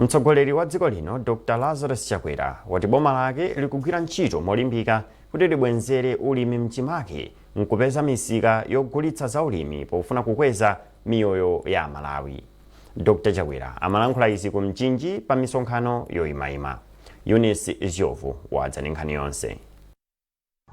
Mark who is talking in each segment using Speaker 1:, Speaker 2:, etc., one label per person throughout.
Speaker 1: Mtsogoleri wa dziko lino Dr Lazarus Chakwera wati boma lake likugwira ntchito molimbika kuti libwenzere ulimi mchimake nkupeza misika yogulitsa zaulimi pofuna kukweza miyoyo ya Amalawi. Dr Chakwera amalankhula izi ku Mchinji pa misonkhano yoyimayima. Eunice Zyovu wadza ndi nkhani yonse.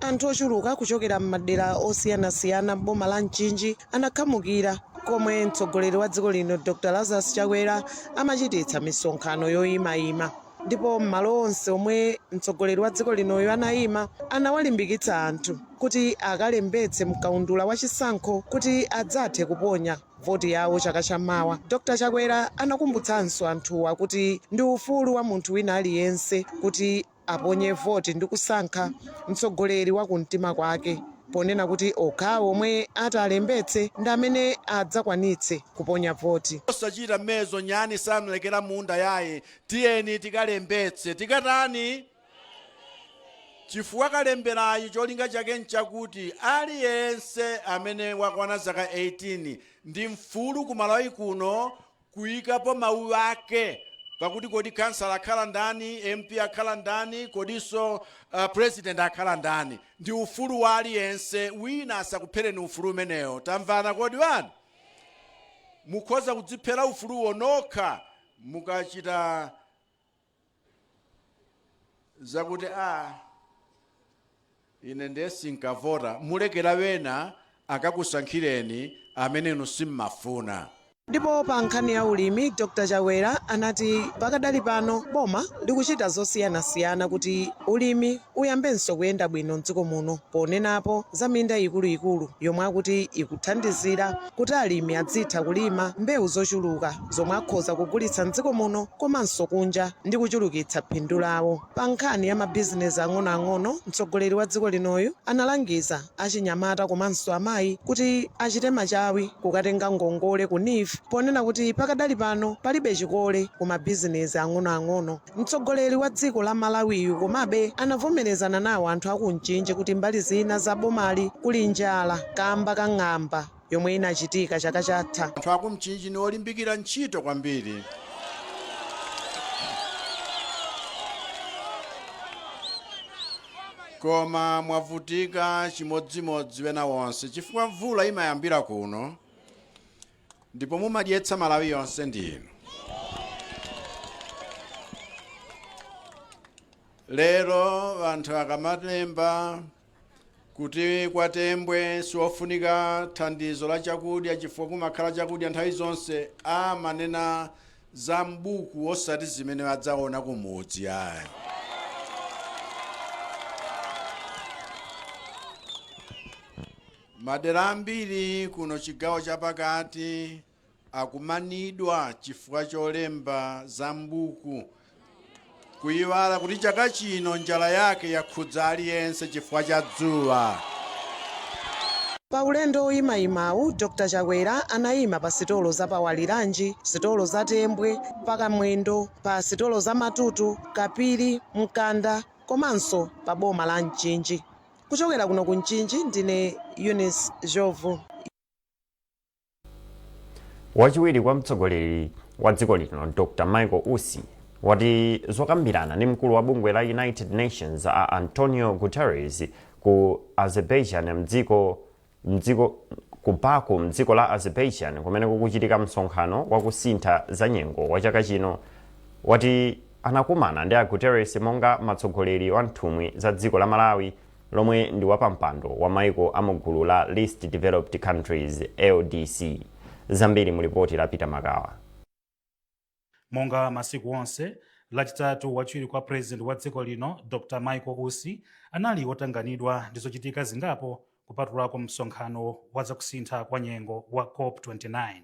Speaker 2: Anthu ochuluka kuchokera m'madera osiyanasiyana m'boma la Mchinji anakhamukira komwe mtsogoleri wa dziko lino Dr Lazarus Chakwera amachititsa misonkhano yoyimayima, ndipo m'malo onse omwe mtsogoleri wa dziko linoyo anayima anawalimbikitsa anthu kuti akalembetse mkaundula wa chisankho kuti adzathe kuponya voti yawo chaka chammawa. Dr Chakwera anakumbutsanso anthuwa kuti ndi ufulu wa munthu wina aliyense kuti aponye voti ndi kusankha mtsogoleri wa kumtima kwake, ponena kuti okhawo omwe atalembetse ndi amene adzakwanitse kuponya voti.
Speaker 3: Osachita mezo nyani samlekera munda yayi. Tiyeni tikalembetse. Tikatani? Chifukwa kalemberayu cholinga chake nchakuti aliyense amene wakwana zaka 18 ndi mfulu ku Malawi kuno kuyikapo mawu ake pakuti kodi kansala akhala ndani, MP akhala ndani, kodinso president akhala ndani. Ndi ufulu wa aliyense, wina asakuphereni ufulu umenewo. Tamvana kodi wanu? Mukhoza kudziphera ufuluwo nokha mukachita zakuti a ine ndiye sinkavota, mulekera wena akakusankhireni amene inu simmafuna.
Speaker 2: Ndipo pa nkhani ya ulimi, Dr Chakwera anati pakadali pano boma likuchita zosiyanasiyana kuti ulimi uyambenso kuyenda bwino mdziko muno, ponenapo za minda ikuluikulu yomwe akuti ikuthandizira kuti alimi adzitha kulima mbewu zochuluka zomwe akhoza kugulitsa mdziko muno komanso kunja ndi kuchulukitsa phindu lawo. Pa nkhani ya mabizinesi ang'onoang'ono, mtsogoleri wa dziko linoyu analangiza achinyamata komanso amayi kuti achite machawi kukatenga ngongole ku NEEF, ponena kuti pakadali pano palibe chikole ku mabizinesi ang'onoang'ono. Mtsogoleri wa dziko la Malawiyu komabe anavomerezana nawo anthu aku Mchinji kuti mbali zina za bomali kuli njala kamba ka ng'amba yomwe inachitika chaka chatha.
Speaker 3: Anthu aku Mchinji ni olimbikira ntchito kwambiri. Koma mwavutika chimodzimodzi wena wonse chifukwa mvula imayambira kuno ndipo mumadyetsa Malawi yonse ndinu. Lero anthu akamalemba kuti kwa Tembwe siwofunika thandizo la chakudya chifukwa kumakhala chakudya nthawi zonse, amanena za m'buku osati zimene adzaona kumudzi ayi. Madera ambiri kuno chigawo chapakati akumanidwa chifukwa cholemba za m'buku, kuyiwala kuti chaka chino njala yake yakhudza aliyense chifukwa cha dzuwa.
Speaker 2: Pa ulendo oyimayimawu, Dr Chakwera anayima pa sitolo za Pawaliranji, sitolo za Tembwe, pa Kamwendo, pa sitolo za Matutu, Kapiri, Mkanda komanso pa boma la Mchinji. Kuchokera kuno ku Mchinji ndine Eunice Jovu.
Speaker 1: Wachiwiri kwa mtsogoleri wa dziko lino Dr Michael Usi wati zokambirana ndi mkulu wa bungwe la United Nations a Antonio Guterres ku Azerbaijan mdziko mdziko ku Baku mdziko la Azerbaijan kumene kukuchitika msonkhano wakusintha za nyengo wa chaka chino. Wati anakumana ndi a Guterres monga matsogoleri wa nthumwi za dziko la Malawi lomwe ndi wapampando wa maiko a mugulu la Least Developed Countries LDC. Zambiri mu lipoti la Peter Makawa.
Speaker 4: Monga masiku onse, Lachitatu wachiwiri kwa president wa dziko lino Dr Michael Usi anali wotanganidwa ndi zochitika zingapo kupatulako msonkhano wa zakusintha kwa nyengo wa COP29.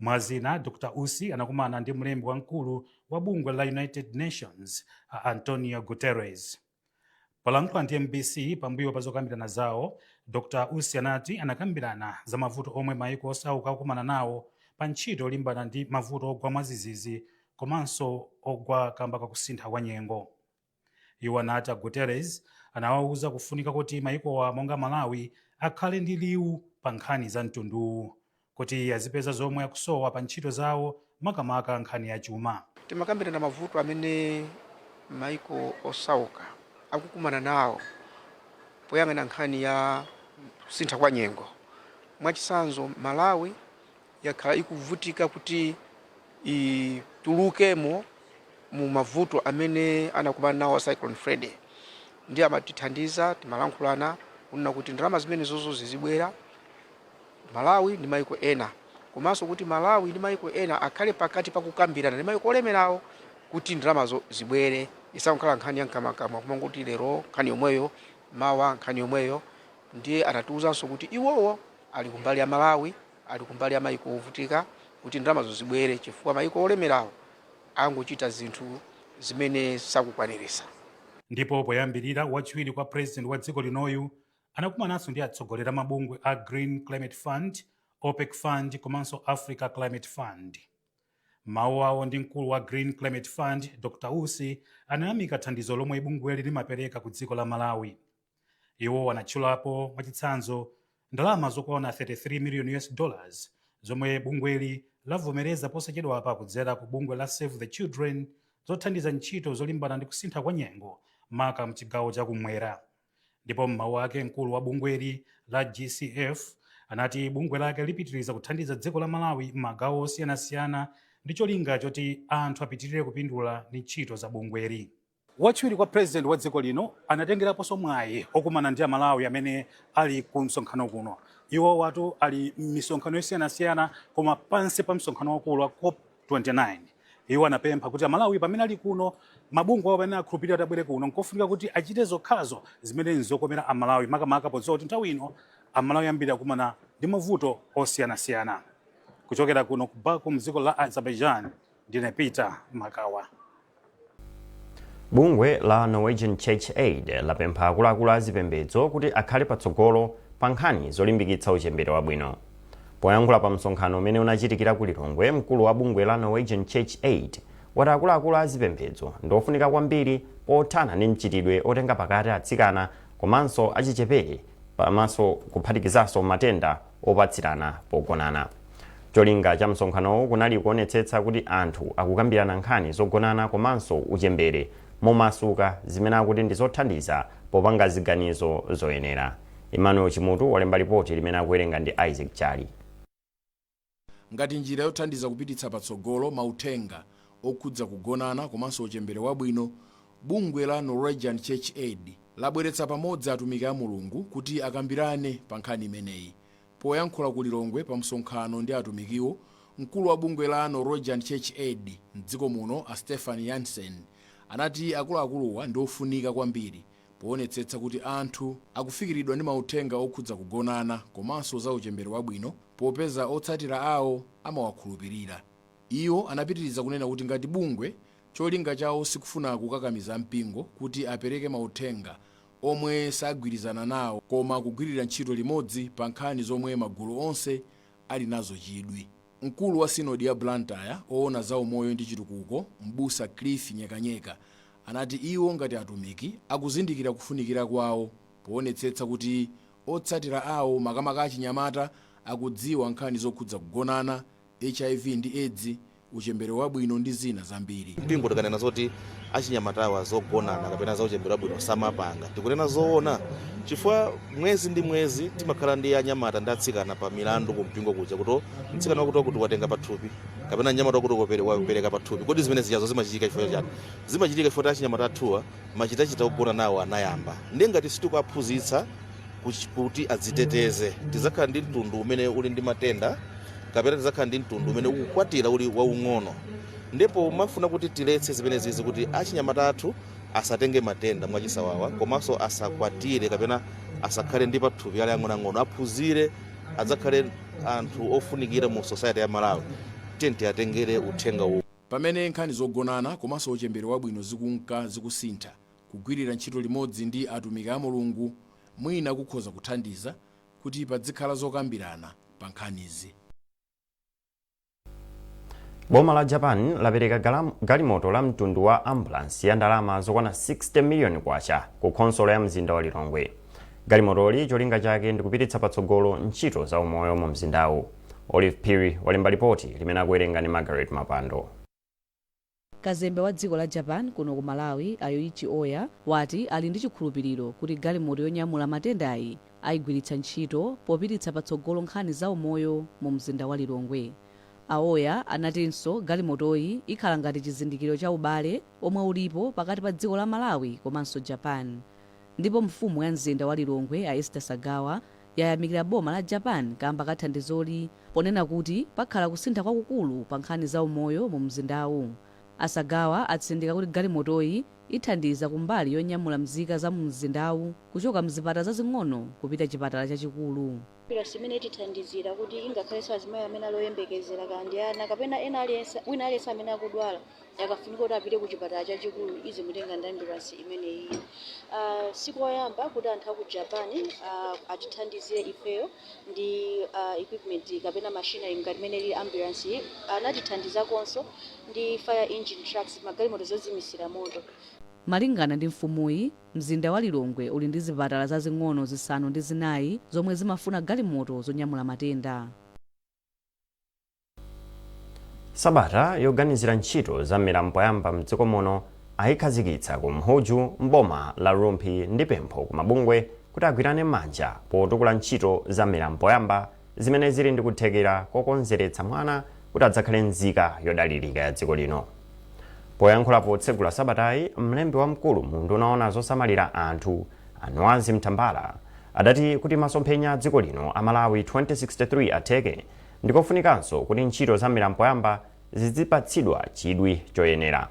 Speaker 4: Mwa zina, Dr Usi anakumana ndi mlembi wamkulu wa bungwe la United Nations a Antonio Guterres. Polankhula ndi mbc pambuyo pa zokambirana zawo, Dr Usi anati anakambirana za mavuto omwe maiko osauka akukumana nawo pa ntchito yolimbana ndi mavuto ogwa mwadzidzidzi komanso ogwa kamba kakusintha kwa nyengo. Iwo anati a Guterres anawauza kufunika kuti maikowa monga Malawi akhale ndi liwu pa nkhani za mtunduwu kuti azipeza zomwe akusowa pa ntchito zawo makamaka nkhani ya chuma.
Speaker 5: Timakambirana mavuto amene maiko osauka akukumana nawo poyang'ana nkhani ya kusintha kwa nyengo. Mwachitsanzo, Malawi yakhala ikuvutika kuti itulukemo mu mavuto amene anakumana nawo Cyclone Freddy, ndi amatithandiza. Timalankhulana kunena kuti ndalama zimene zozo zizibwera Malawi ndi maiko ena, komanso kuti Malawi ndi maiko ena akhale pakati pakukambirana ndi maiko olemerawo kuti ndalamazo zibwere, isakukhala nkhani ya mkamwakamwa, kumangoti lero nkhani yomweyo, mawa nkhani yomweyo. Ndiye anatiwuzanso kuti iwowo ali kumbali ya Malawi, ali kumbali ya maiko ovutika kuti ndalamazo zibwere, chifukwa maiko olemerawo angochita zinthu zimene sakukwanirisa.
Speaker 4: Ndipo poyambirira, wachiwiri kwa president wa dziko linoyu anakumananso ndi atsogoleri a mabungwe a Green Climate Fund, OPEC Fund komanso Africa Climate Fund. Mawu awo ndi mkulu wa Green Climate Fund, Dr Usi, anayamika thandizo lomwe bungweli limapereka ku dziko la Malawi. Iwo anatchulapo mwachitsanzo ndalama zokwana 33 million US dollars zomwe bungweli lavomereza posachedwapa kudzera ku bungwe la Save the Children, zothandiza ntchito zolimbana ndi kusintha kwa nyengo, maka mchigawo chakumwera. Ndipo mmawu ake, mkulu wa bungweli la GCF anati bungwe lake lipitiriza kuthandiza dziko la Malawi m'magawo osiyanasiyana ndi cholinga choti anthu apitirire kupindula ndi ntchito za bungweli. Wachiwiri kwa president wa dziko lino anatengeraponso mwayi okumana ndi Amalawi amene ali ku msonkhano kuno. Iwo watu ali m'misonkhano yosiyanasiyana, koma pansi pa msonkhano wakulu wa COP 29. Iwo anapempha kuti Amalawi pamene ali kuno, mabungwe awo pamene akhulupirira kuti abwere kuno, nkofunika kuti achite zokhazo zimene nzokomera Amalawi, makamaka podziwa kuti nthawi ino Amalawi ambiri akumana ndi mavuto osiyanasiyana. Kuchokera kuno ku Baku mdziko la Azerbaijan, ndine Peter Makawa.
Speaker 1: Bungwe la Norwegian Church Aid lapempha akuluakulu a zipembedzo kuti akhale patsogolo pa nkhani zolimbikitsa uchembere wabwino. Poyankhula pa msonkhano umene unachitikira ku Lilongwe, mkulu wa bungwe la Norwegian Church Aid wati akuluakulu a zipembedzo ndiofunika kwambiri pothana ndi mchitidwe otenga pakati atsikana komanso achichepere, pamaso kuphatikizanso matenda opatsirana pogonana. Cholinga cha msonkhanowu kunali kuonetsetsa kuti anthu akukambirana nkhani zogonana komanso uchembere momasuka, zimene akuti ndi zothandiza popanga ziganizo zoyenera. Emmanuel Chimutu walemba ripoti limene akuwerenga ndi Isaac Chali.
Speaker 6: Ngati njira yothandiza kupititsa patsogolo mauthenga okhudza kugonana komanso uchembere wabwino, bungwe la Norwegian Church Aid labweretsa pamodzi atumiki a Mulungu kuti akambirane pa nkhani imeneyi. Poyankhula ku Lilongwe pa msonkhano ndi atumikiwo, mkulu wa bungwe la Norwegian Church Aid mdziko muno, a Stefan Jansen, anati akuluakuluwa ndi ofunika kwambiri poonetsetsa kuti anthu akufikiridwa ndi mauthenga okhudza kugonana komanso za uchembere wabwino, popeza otsatira awo amawakhulupirira. Iwo anapitiriza kunena kuti ngati bungwe, cholinga chawo sikufuna kukakamiza mpingo kuti apereke mauthenga omwe sagwirizana nawo, koma kugwirira ntchito limodzi pa nkhani zomwe magulu onse ali nazo chidwi. Mkulu wa Sinodi ya Blantyre oona za umoyo ndi chitukuko, Mbusa Cliff Nyekanyeka, anati iwo ngati atumiki akuzindikira kufunikira kwawo poonetsetsa kuti otsatira awo, makamaka achinyamata, akudziwa nkhani zokhudza kugonana, HIV ndi AIDS, uchembere wabwino ndi zina zambiri.
Speaker 7: Mpingo tikanena zoti achinyamatawa zogonana kapena za uchembere wabwino samapanga, tikunena zoona, chifukwa mwezi ndi mwezi timakhala ndi anyamata ndi atsikana pa milandu ku mpingo kuja, kuti mtsikana wakuti wakuti watenga pathupi kapena mnyamata wakuti wapereka pathupi. Kodi zimene zijazo zimachitika chifukwa chani? Zimachitika chifukwa kuti achinyamata athuwa machitachita ogona nawo anayamba. Ndiye ngati sitikuwaphunzitsa kuti adziteteze, tizakhala ndi mtundu umene uli ndi matenda kapena tizakhala ndi mtundu umene ukukwatira uli waung'ono. Ndipo mafuna kuti tiletse zimene zizi, kuti achinyamata athu asatenge matenda mwachisawawa komanso asakwatire kapena asakhale ndi pathupi ali ang'onoang'ono, aphunzire, adzakhale anthu ofunikira mu society ya Malawi, tiye tiyatengere uthenga uwu.
Speaker 6: Pamene nkhani zogonana komanso uchembere wabwino zikunka zikusintha, kugwirira ntchito limodzi ndi atumiki a Mulungu mwina kukhoza kuthandiza kuti padzikhala zokambirana pa nkhanizi.
Speaker 1: Boma la Japan lapereka galimoto la mtundu wa ambulance ya ndalama zokwana 60 miliyoni kwacha ku khonsolo ya mzinda wa Lilongwe. Galimotoli cholinga chake ndi kupititsa patsogolo ntchito za umoyo mu mzindawu. Olive Phiri walemba ripoti limene akuwerenga ndi Margaret Mapando.
Speaker 8: Kazembe wa dziko la Japan kuno ku Malawi, a Yoichi Oya, wati ali ndi chikhulupiriro kuti galimoto yonyamula matendayi ayigwiritsa ntchito popititsa patsogolo nkhani za umoyo mu mzinda wa Lilongwe. A Oya anatinso galimotoyi ikhala ngati chizindikiro cha ubale omwe ulipo pakati pa dziko la Malawi komanso Japan. Ndipo mfumu ya mzinda wa Lilongwe, a Esther Sagawa, yayamikira boma la Japan kamba ka thandizoli ponena kuti pakhala kusintha kwakukulu pa nkhani za umoyo mu mzindawu. A Sagawa atsindika kuti galimotoyi ithandiza kumbali yonyamula mzika za mu mzindawu kuchoka mzipatala zazing'ono kupita chipatala chachikulu.
Speaker 9: Ambulance imene itithandizira kuti ingakhalenso azimayi amene ali oyembekezera kandi ana kapena ena aliyense, wina aliyense amene akudwala, akafunika kuti apite ku chipatala chachikulu, izimutenga ndi ambulance imeneyi. Sikoyamba kuti anthu aku Japan atithandizire ifeyo ndi equipment kapena machinery ngati imene ili ambulance. Anatithandizakonso ndi fire engine trucks, magalimoto zozimisira moto.
Speaker 8: Malingana ndi mfumuyi, mzinda wa Lilongwe uli ndi zipatala zazing'ono 4 zomwe zimafuna galimoto zonyamula matenda.
Speaker 1: Sabata yoganizira ntchito za mmera mpoyamba mdziko muno ayikhazikitsa ku Mhuju mboma la Rumphi ndi pempho ku mabungwe kuti agwirane manja potukula ntchito za mmera mpoyamba zimene zili ndi kuthekera kokonzeretsa mwana kuti adzakhale nzika yodalirika ya dziko lino. Poyankhula potsegula sabatayi, mlembi wamkulu mu unduna oona zosamalira anthu, a Nwazi Mtambala, adati kuti masomphenya a dziko lino a Malawi 2063 atheke, ndikofunikanso kuti ntchito za mmera mpoyamba zizipatsidwa chidwi choyenera.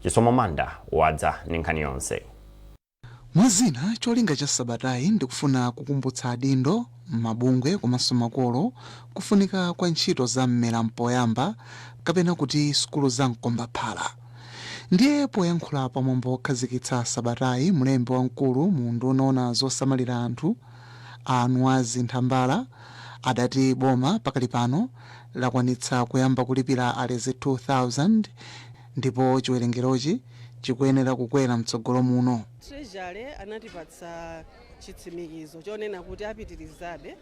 Speaker 1: Chisomo Manda wadza ndi nkhani yonse.
Speaker 10: Mwa zina, cholinga cha sabatayi ndikufuna kukumbutsa adindo, mabungwe komanso makolo kufunika kwa ntchito za mmera mpoyamba kapena kuti sukulu za mkombaphala. Ndiye poyankhula pamwambo wokhazikitsa sabatayi, mlembi wamkulu mu unduna oona zosamalira anthu, a Nwazi Ntambala, adati boma pakali pano lakwanitsa kuyamba kulipira alezi 2000 ndipo chiwerengerochi chikuyenera kukwera mtsogolo muno.
Speaker 11: Treasury anatipatsa chitsimikizo chonena kuti apitirizabe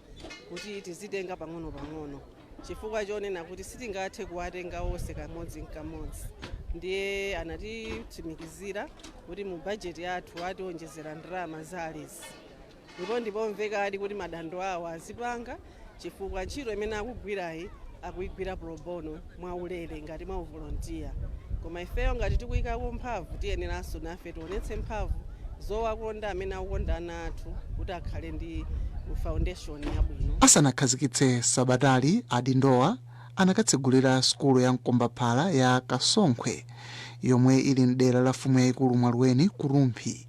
Speaker 11: kuti tizitenga pang'ono-pang'ono, chifukwa chonena kuti sitingathe kuwatenga onse kamodzi nkamodzi. Ndiye anatitsimikizira kuti mu bajeti yathu ationjezera ndalama za alezi, ndipo ndipomvekadi kuti madando awo azipanga, chifukwa ntchito imene akugwirayi akuyigwira pro bono, mwaulere, ngati mwa uvolontiya. Koma ifeyo ngati tikuyikako mphamvu, tiyeneranso nafe tionetse mphamvu zowakonda amene akukonda ana athu kuti akhale ndi foundation yabwino.
Speaker 10: Asanakhazikitse sabatali, adindowa anakatsegulira sukulu ya mkombaphala ya Kasonkhwe yomwe ili mdera la mfumu yayikulu Mwaluweni ku Rumphi.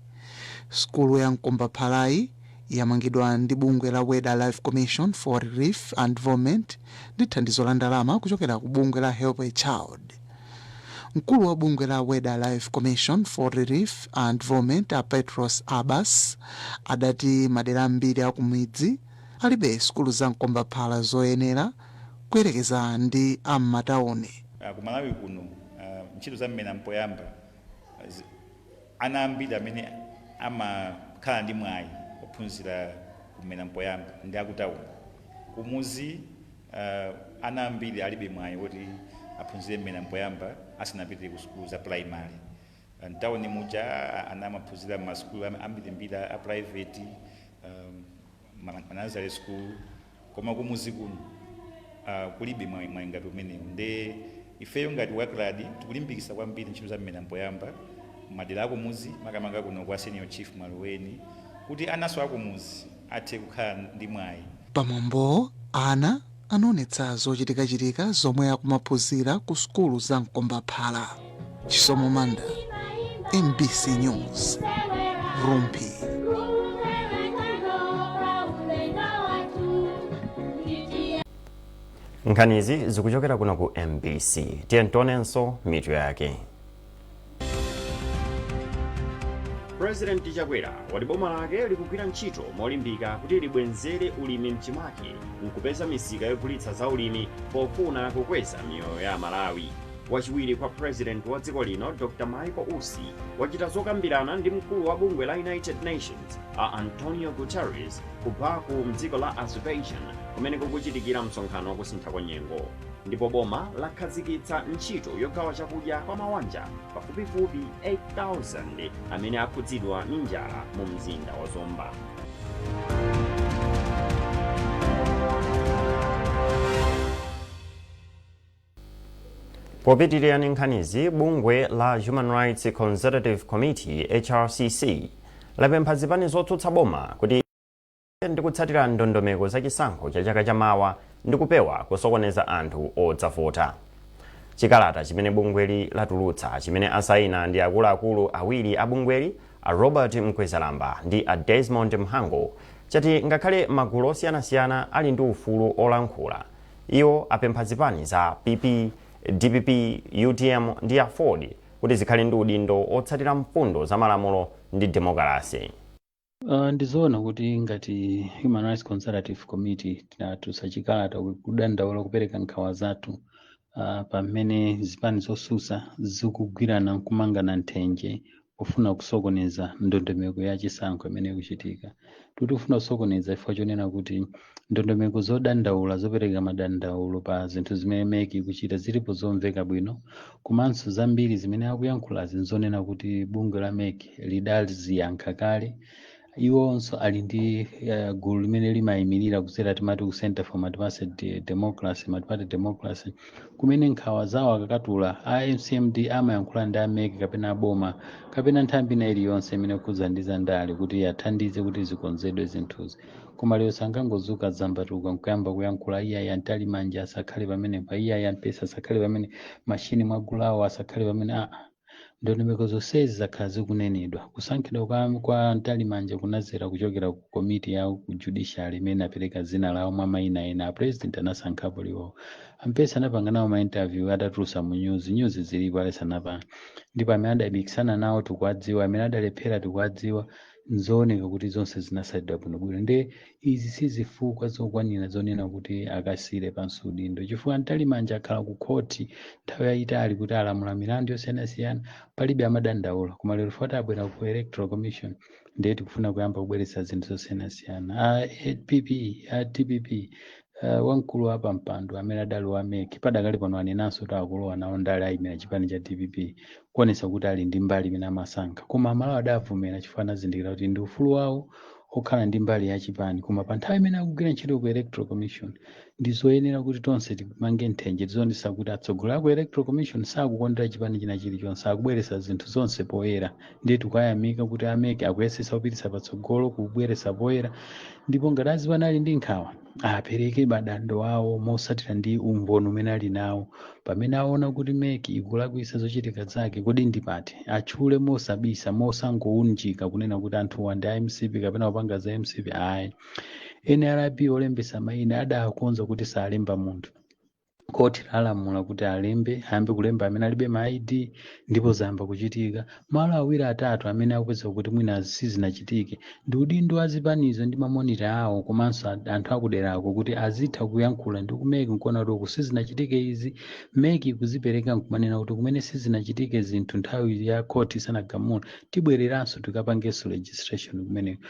Speaker 10: Sukulu ya mkombaphalayi yamangidwa ndi bungwe la WEDA Life Commission for Relief and Development ndi thandizo la ndalama kuchokera ku bungwe la Help a Child. Mkulu wa bungwe la WEDA Life Commission for Relief and Development, a Petros Abbas, adati madera ambiri akumidzi alibe sukulu za mkombaphala zoyenera kuyerekeza ndi am'matawuni.
Speaker 12: Ku Malawi kuno, ntchito za mmera mpoyamba, ana ambiri amene amakhala ndi mwayi ophunzira kumera mpoyamba ndi akutawuni. Kumuzi ana ambiri alibe mwayi woti aphunzire mmera mpoyamba asanapite ku sukulu za primary. Mtawuni muja ana amaphunzira m'masukulu ambirimbiri a private, ma nursery school, koma kumuzi kuno kulibe mwayi ngati umenewu. Nde ifeyo ngati WACLAD tikulimbikitsa kwambiri ntchito za mmera mpoyamba madera akumuzi, makamaka kuno kwa Senior Chief Mwaluweni, kuti anaso akumuzi athe kukhala ndi mwayi.
Speaker 10: Pamwambo ana anaonetsa zochitikachitika zomwe akumaphunzira ku sukulu za mkombaphala. Chisomo Manda, MBC News, Rumphi.
Speaker 1: Nkhanizi zikuchokera kuno ku MBC. Tiye tionenso mitu yake. President Chakwera wati boma lake likugwira ntchito molimbika kuti libwenzere ulimi mchimake nkupeza misika yogulitsa zaulimi pofuna kukweza miyoyo ya Amalawi. Wachiwiri kwa President wa dziko lino, Dr Michael Usi, wachita zokambirana ndi mkulu wa bungwe la United Nations, a Antonio Guterres, ku Baku mdziko la Azerbaijan kumene kukuchitikira msonkhano wakusintha kwa nyengo. Ndipo boma lakhazikitsa ntchito yogawa chakudya kwa mabanja pafupifupi 8000 amene akhudzidwa ndi njala mu mzinda wa Zomba. Popitirira ndi nkhanizi, bungwe la Human Rights Consultative Committee, HRCC, lapempha zipani zotsutsa boma kuti ndi kutsatira ndondomeko za chisankho cha chaka chamawa ndi kupewa kusokoneza anthu odzavota. Chikalata chimene bungweli latulutsa, chimene asayina ndi akuluakulu awiri a bungweli, a Robert Mkwezalamba ndi a Desmond Mhango, chati ngakhale magulu osiyanasiyana ali ndi ufulu olankhula, iwo apempha zipani za PP, DPP, UTM ndi AFORD kuti zikhale ndi udindo otsatira mfundo za malamulo ndi demokalase.
Speaker 13: Ndizoona kuti ngati Human Rights Consultative Committee tinatulutsa chikalata kudandaula, kupereka nkhawa zathu pamene zipani zosusa zikugwirana nkumangana nthenje pofuna kusokoneza ndondomeko ya chisankho imene ikuchitika. Tikufuna kusokoneza chifukwa chonena kuti ndondomeko zodandaula, zopereka madandaulo pa zinthu zimene MEC ikuchita zilipo zomveka bwino, komanso zambiri zimene akuyankhulazi nzonena kuti bungwe la MEC lidaziyankha kale. Iwonso ali ndi gulu limene limayimirira kudzera, timati ku Center for Multiparty Democracy, Multiparty Democracy, kumene nkhawa zawo akakatula a MCMD amayankhula ndi a MEC kapena aboma kapena nthambi ina iliyonse imene ikukhuza ndi zandale kuti athandize kuti zikonzedwe zinthuzi. Koma lero sangangozuka zambatuka nkuyamba kuyankhula, iyayi, a Mtalimanja asakhale pamenepa, iyayi, a Mpesi asakhale pamene, mashini mwagulawo asakhale pamene. Aa, ndondomeko zonsezi zakhala zikunenedwa. Kusankhidwa kwa Mtalimanja kunazera kuchokera ku komiti ya ku judiciary imene inapereka zina lawo mwa mayina ena. A president anasankhapo liwowo. A Mpesi anapanga nawo ma interview, atatulutsa mu news, news zilipo, alisanapanga. Ndipo amene adapikisana nawo tikuwadziwa, amene adalephera tikuwadziwa. Nzooneka kuti zonse zinatsatidwa bwinobwino, nde izi sizifukwa zokwanira zonena kuti akasiyire pansi udindo, chifukwa Mtalimanja akhala ku khoti nthawi yayitali kuti alamula milandu yosiyanasiyana, palibe amadandaula. Koma lero foti abwera ku Electoral Commission, ndiye tikufuna kuyamba kubweretsa zinthu zosiyanasiyana. A PP, a DPP, wamkulu wa pampando amene adali wa MEC padakali pano anenanso kuti akulowa nawo ndale, ayimira chipani cha DPP, kuonetsa kuti ali ndi mbali imene amasankha. Koma Amalawi adavomera chifukwa anazindikira kuti ndi ufulu wawo okhala ndi mbali ya chipani. Koma pa nthawi imene akugwira ntchito ku Electoral Commission, ndi zoyenera kuti tonse timange nthenje, tizionetsa kuti atsogoleri aku Electoral Commission sakukondera chipani china chilichonse, akubweretsa zinthu zonse poyera. Ndiye tikayamika kuti a MEC akuyesetsa kupititsa patsogolo kubweretsa poyera, ndipo ngati azipani ali ndi nkhawa, apereke madando awo mosatira ndi umboni umene ali nawo. Pamene aona kuti MEC ikulakwitsa zochitika zake, kodi ndipati, atchule mosabisa, mosangounjika kunena kuti anthuwa ndi a MCP kapena kupanga za MCP. Ayi, NRB olembesa mayina adakonza kuti salemba munthu. Khoti lalamula kuti alembe, ayambe kulemba amene alibe ma ID, ndipo zayamba kuchitika malo awiri atatu. Amene akupeza kuti mwina sizinachitike, ndi udindo wa zipanizo ndi ma monitor awo komanso anthu akuderako kuti azitha kuyankhula ndi ku MEC nkuona kuti uku sizinachitike izi. MEC kuzipereka nkumanena kuti kumene sizinachitike zinthu nthawi ya khoti isanagamule, tibwereranso tikapangenso registration kumeneko.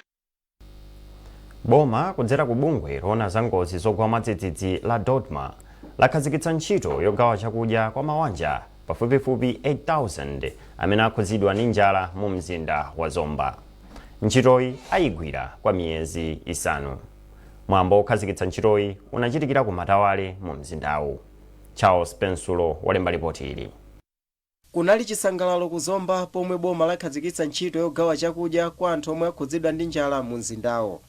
Speaker 1: Boma kudzera ku bungwe loona za ngozi zogwa mwadzidzidzi la DoDMA lakhazikitsa ntchito yogawa chakudya kwa mabanja pafupifupi 8000 amene akhudzidwa ndi njala mu mzinda wa Zomba. Ntchitoyi ayigwira kwa miyezi 5. Mwambo wokhazikitsa ntchitoyi unachitikira ku Matawale mu mzindawu. Charles Pensulo walemba ripoti ili.
Speaker 14: Kunali chisangalalo ku Zomba pomwe boma lakhazikitsa ntchito yogawa chakudya kwa anthu omwe akhudzidwa ndi njala mu mzindawo.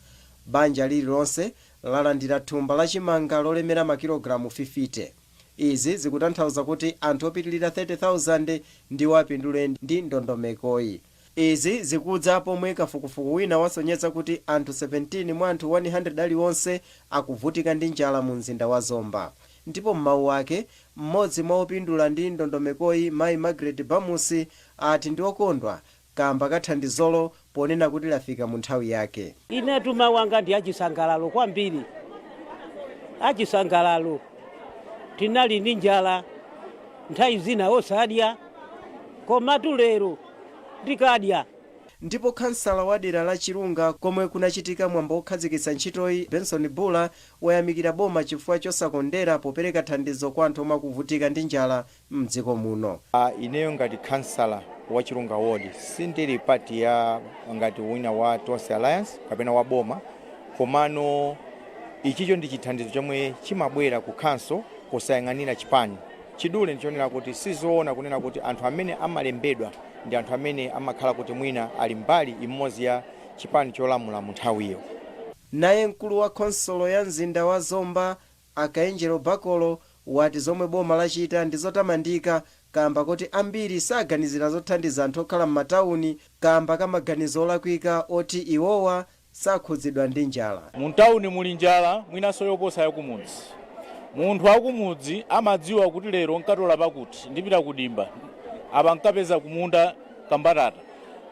Speaker 14: Banja lililonse lalandira thumba lachimanga lolemera makilogalamu 50. Izi zikutanthauza kuti anthu opitilira 30,000 ndiwo apindule ndi ndondomekoyi. Izi zikudza pomwe kafukufuku wina wasonyeza kuti anthu 17 mwa anthu 100 aliwonse akuvutika ndi njala mu mzinda wa Zomba. Ndipo m'mawu ake, mmodzi mwa opindula ndi ndondomekoyi, mayi Margaret Bamusi, ati ndi okondwa kamba kathandizolo ponena kuti lafika mu nthawi yake.
Speaker 15: Inetu mawu anga ndi achisangalalo kwambiri, achisangalalo. Tinali ndi njala, nthawi zina osadya, komatu lero ndikadya.
Speaker 14: Ndipo kansala wa dera la Chilunga komwe kunachitika mwambo wokhazikitsa ntchitoyi, Benson Bula, wayamikira boma chifukwa chosakondera popereka thandizo kwa anthu omwe akuvutika ndi njala mdziko muno.
Speaker 16: Ineyo ngati kansala wa Chilunga Ward sindili part ya ngati wina wa Tonse Alliance kapena wa boma, komano ichicho ndi chithandizo chomwe chimabwera ku council kusayang'anira chipani. Chidule ndichonena kuti sizoona kunena kuti anthu amene amalembedwa ndi anthu amene amakhala kuti mwina ali mbali imodzi ya chipani cholamula mu nthawiyo.
Speaker 14: Naye mkulu wa khonsolo ya mzinda wa Zomba, Akaenjero Bakolo, wati zomwe boma lachita ndi zotamandika kamba kuti ambiri saganizira zothandiza anthu okhala m'matawuni kamba ka maganizo olakwika oti iwowa sakhudzidwa ndi njala.
Speaker 17: Muntawuni muli njala mwinanso yoposa yakumudzi. Munthu akumudzi amadziwa kuti lero nkatola pakuti ndipita kudimba, apa nkapeza kumunda kambatata,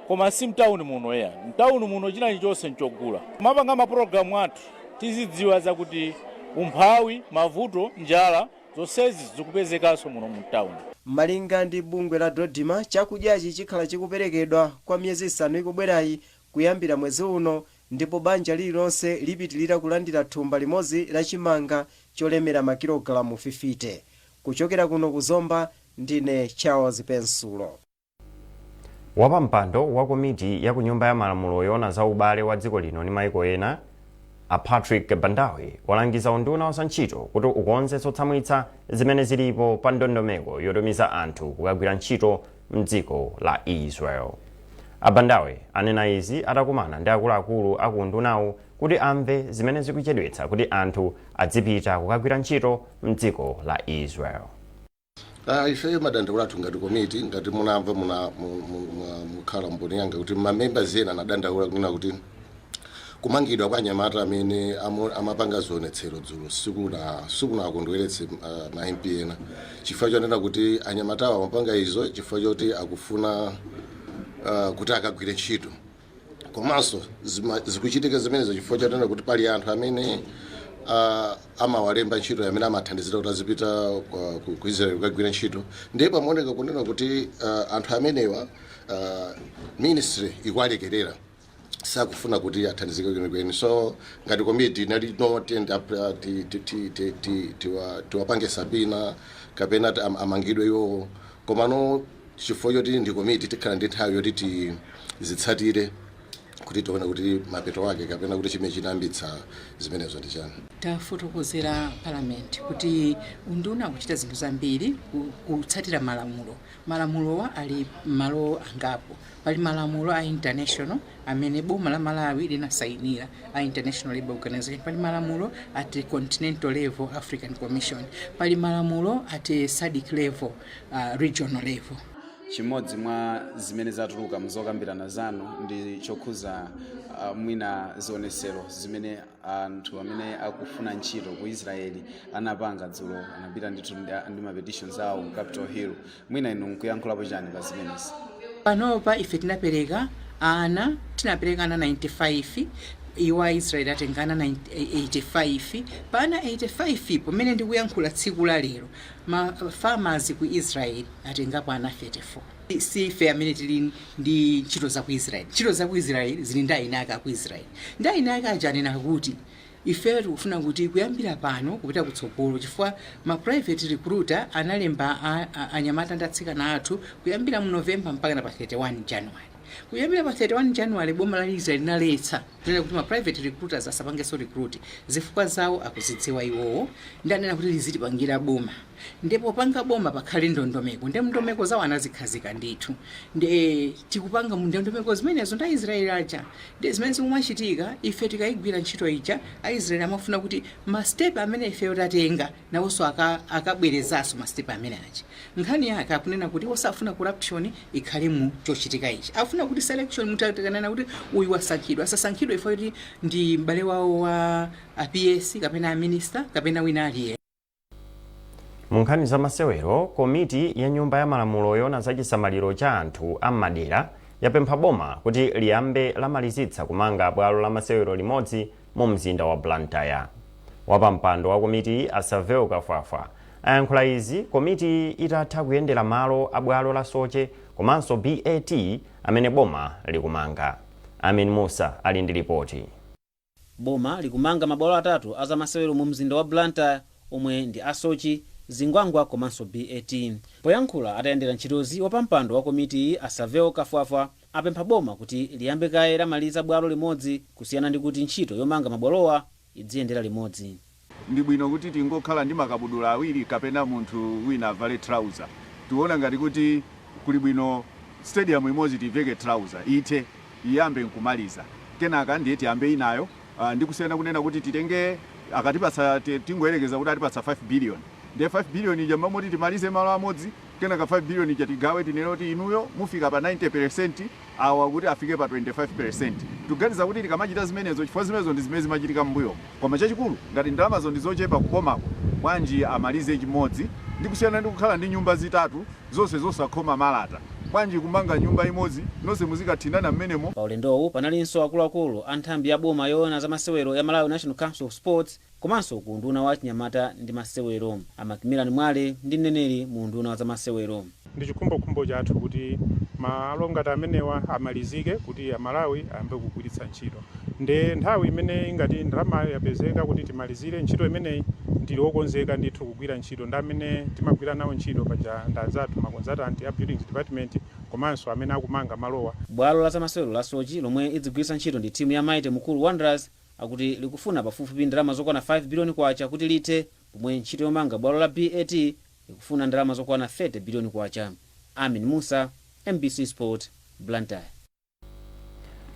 Speaker 17: koma si mtawuni muno eya. Mtawuni muno china chonse nchogula. Mapanga mapulogalamu athu tizidziwa zakuti umphawi, mavuto, njala zonsezi zikupezekanso muno mtawuni.
Speaker 14: Malinga ndi bungwe la Dodima, chakudyachi chikhala chikuperekedwa kwa miyezi 5 ikubwerayi kuyambira mwezi uno, ndipo banja lililonse lipitilira kulandira thumba limodzi la chimanga cholemera makilogalamu 50. Kuchokera kuno kuzomba, ndine Charles Pensulo.
Speaker 1: Wapampando wa komiti ya ku Nyumba ya Malamulo yoona za ubale wa dziko lino ndi maiko ena, a Patrick Bandawe, walangiza unduna wa zantchito kuti ukonze zotsamwitsa zimene zilipo pa ndondomeko yotumiza anthu kukagwira ntchito mdziko la Israel. A Bandawe anena izi atakumana ndi akuluakulu aku undunawu kuti amve zimene zikuchedwetsa kuti anthu adzipita kukagwira ntchito mdziko la Israel.
Speaker 18: Ifeyo madandaulo athu ngati komiti, ngati munamva muna mukhala mboni yanga kuti mamembers ena anadandaula kunena kuti kumangidwa kwa anyamata amene amapanga zionetsero dzulo sikunakondweretse ma MP ena, chifukwa chonena kuti anyamatawa amapanga izo chifukwa choti akufuna kuti akagwire ntchito, komanso zikuchitika zimenezo chifukwa chonena kuti pali anthu amene amawalemba ntchito amene amathandizira kuti azipita ku Israel kukagwira ntchito. Ndiye pamaoneka kunena kuti anthu amenewa ministry ikuwalekerera, sakufuna kuti athandizike kwenikweni. So ngati komiti inali notenda tiwapange subpoena kapena amangidwe iwowo, komano chifukwa choti ndi komiti tikhala ndi nthawi yoti tizitsatire kuti tione kuti mapeto ake kapena kuti chimene chinayambitsa zimenezo ndi chani.
Speaker 19: Tafotokozera Parliament kuti unduna akuchita zinthu zambiri kutsatira malamulo. Malamulowa ali malo angapo. Pali malamulo a international amene boma la Malawi linasayinira, a International Labour Organization. Pali malamulo at continental level, African Commission. Pali malamulo at SADC level, regional level.
Speaker 20: Chimodzi mwa zimene zatuluka mzokambirana zanu ndi chokhuza mwina zionesero zimene anthu amene akufuna ntchito ku Israeli anapanga dzulo, anapita ndithu ndi ma petitions awo ku Capitol Hill. Mwina inu nkuyankhulapo chani pa zimenezi?
Speaker 19: Panopa ife tinapereka ana 95, iwo a Israeli atenga ana 85. Pa ana 85, pamene ndikuyankhula tsiku la lero, ma farmers ku Israel atengapo ana 34. Si ife amene tili ndi ntchito za ku Israel. Ntchito za ku Israel zili ndi eni ake aku Israel. Ndi eni ake aja anena kuti ife tikufuna kuti kuyambira pano kupita kutsogolo, chifukwa ma private recruiter analemba anyamata ndi atsikana athu kuyambira mu November mpaka na pa 31 January. Kuyambira pa 31 January boma la Israel linaletsa kunena kuti ma private recruiters asapangenso recruit. Zifukwa zawo akuzidziwa iwowo. Ndanena kuti lizitipangira boma, ndipo panga boma pakhale ndondomeko, ndi ndondomeko zawo anazikhazika ndithu, ndi tikupanga mu ndondomeko zimenezo ndi Aisraeli aja. Ndi zimene zikumachitika, ife tikayigwira ntchito ija, Aisraeli amafuna kuti ma step amene ifeyo tatenga nawonso akabwerezanso ma step amene aja. Nkhani yake akunena kuti osafuna corruption ikhale mu chochitika ichi, afuna kuti selection mutakanena kuti uyu wasankhidwa, asasankhidwe ifo kuti ndi m'bale wawo wa a PS kapena a minister kapena wina aliye.
Speaker 1: Mu nkhani za masewero, komiti ya Nyumba ya Malamulo yoona za chisamaliro cha anthu am'madera yapempha boma kuti liyambe lamalizitsa kumanga bwalo la masewero limodzi mu mzinda wa Blantyre. Wapampando wa komiti, a Savel Kafwafwa, ayankhula izi komiti itatha kuyendera malo a bwalo la Soche. Komanso BAT amene boma likumanga. Amin Musa ali ndi lipoti.
Speaker 21: Boma likumanga mabwalo atatu azamasewero mu mzinda wa Blantyre omwe ndi a Soche, Zingwangwa komanso BAT. Poyankhula atayendera ntchitozi, wapampando wa komitiyi a Savel Kafwafwa apempha boma kuti liyambe kaye lamaliza bwalo limodzi kusiyana ndi kuti ntchito yomanga mabwalowa idziyendera limodzi.
Speaker 22: Ndi bwino kuti tingokhala ndi makabudula awiri kapena munthu wina avale trouser. Tikuona ngati kuti kuli bwino stadium imodzi tiiveke trouser ithe, iyambe nkumaliza, kenaka ndiye tiyambe inayo ndi kusiyana kunena kuti titenge akatipatsa, tingoyerekeza kuti atipatsa 5 billion, ndiye 5 billion ija mmamoti timalize malo amodzi, kenaka 5 billion ija tigawe, tinene kuti inuyo mufika pa 90%, awa kuti afike pa 25%. Tikuganiza kuti tikamachita zimenezo, chifukwa zimenezo ndi zimene zimachitika m'mbuyomo, koma chachikulu ngati ndalamazo ndi zochepa kubomako, bwanji amalize chimodzi ndi kusiyana ndi kukhala ndi nyumba zitatu zonse zosakhoma malata? Bwanji kumanga nyumba imodzi nonse muzikathinana m'menemo?
Speaker 21: Pa ulendowu panalinso akuluakulu a nthambi ya boma yoona za masewero ya Malawi National Council of Sports komanso ku unduna wa achinyamata ndi masewero. A Macmillan Mwale ndi mneneri mu unduna wa zamasewero.
Speaker 23: Ndi chikhumbokhumbo chathu kuti malo ngati amenewa amalizike kuti Amalawi ayambe kugwiritsa ntchito. Nde nthawi imene ingati ndalamayo yapezeka kuti timalizire ntchito imeneyi, ndili wokonzeka ndithu kugwira ntchito ndi amene timagwira nawo ntchito paja, ndi anzathu ma consultant a Buildings Department komanso amene akumanga malowa.
Speaker 21: Bwalo la zamasewero la Soche lomwe idzigwiritsa ntchito ndi timu ya Mighty Mukuru Wanderers akuti likufuna pafupifupi ndalama zokwana 5 biliyoni kwacha kuti lithe, pomwe ntchito yomanga bwalo la BAT ikufuna ndalama zokwana 30 biliyoni kwacha. Amin Musa, mbc Sport, Blantyre.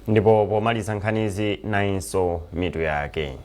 Speaker 1: Ndipo pomaliza nkhanizi, nayinso mitu yake.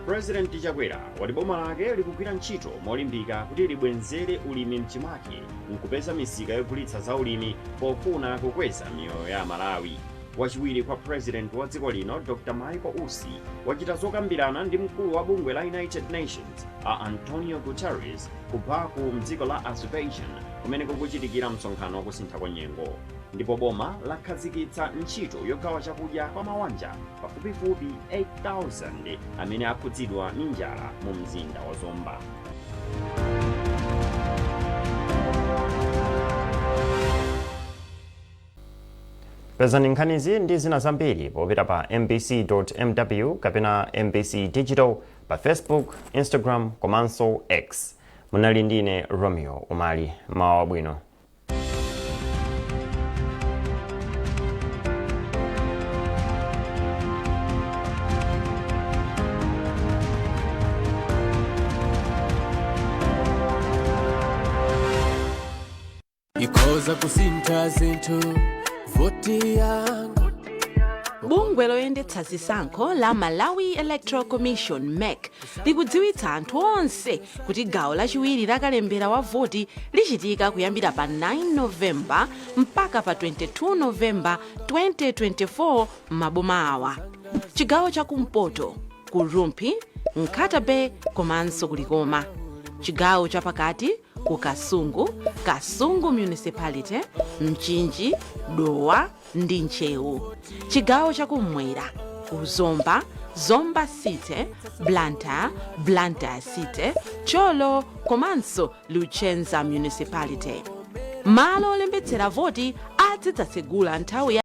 Speaker 1: President Chakwera wati boma lake likugwira ntchito molimbika kuti libwenzere ulimi mchimake nkupeza misika yogulitsa za ulimi pofuna kukweza miyoyo ya Amalawi. Wachiwiri kwa president wa dziko lino Dr Michael Usi wachita zokambirana ndi mkulu wa bungwe la United Nations a Antonio Guterres ku Baku mdziko la Azerbaijan kumene kukuchitikira msonkhano wakusintha kwa nyengo. Ndipo boma lakhazikitsa ntchito yogawa chakudya kwa mawanja pafupifupi 8000 amene akhudzidwa ndi njala mu mzinda wa Zomba. Pezani nkhanizi ndi zina zambiri popita pa mbc.mw kapena MBC Digital pa Facebook, Instagram komanso X. Munali ndine Romeo Umali. Mawa wabwino.
Speaker 24: Ikhoza kusintha zinthu voti yanga.
Speaker 25: Bungwe loyendetsa zisankho la Malawi Electoral Commission, MEC, likudziwitsa anthu onse kuti gawo lachiwiri la kalembera wa voti lichitika kuyambira pa 9 Novemba mpaka pa 22 Novemba 2024 m'maboma awa: chigawo chakumpoto ku Rumphi, Nkhata Bay komanso ku Likoma; chigawo chapakati ku Kasungu, Kasungu Municipality, Mchinji, Dowa ndi Ntcheu; chigawo chakumwera ku Zomba, Zomba City, Blantyre, Blantyre City, Thyolo komanso Luchenza Municipality. Malo olembetsera voti azidzatsegula nthawi ya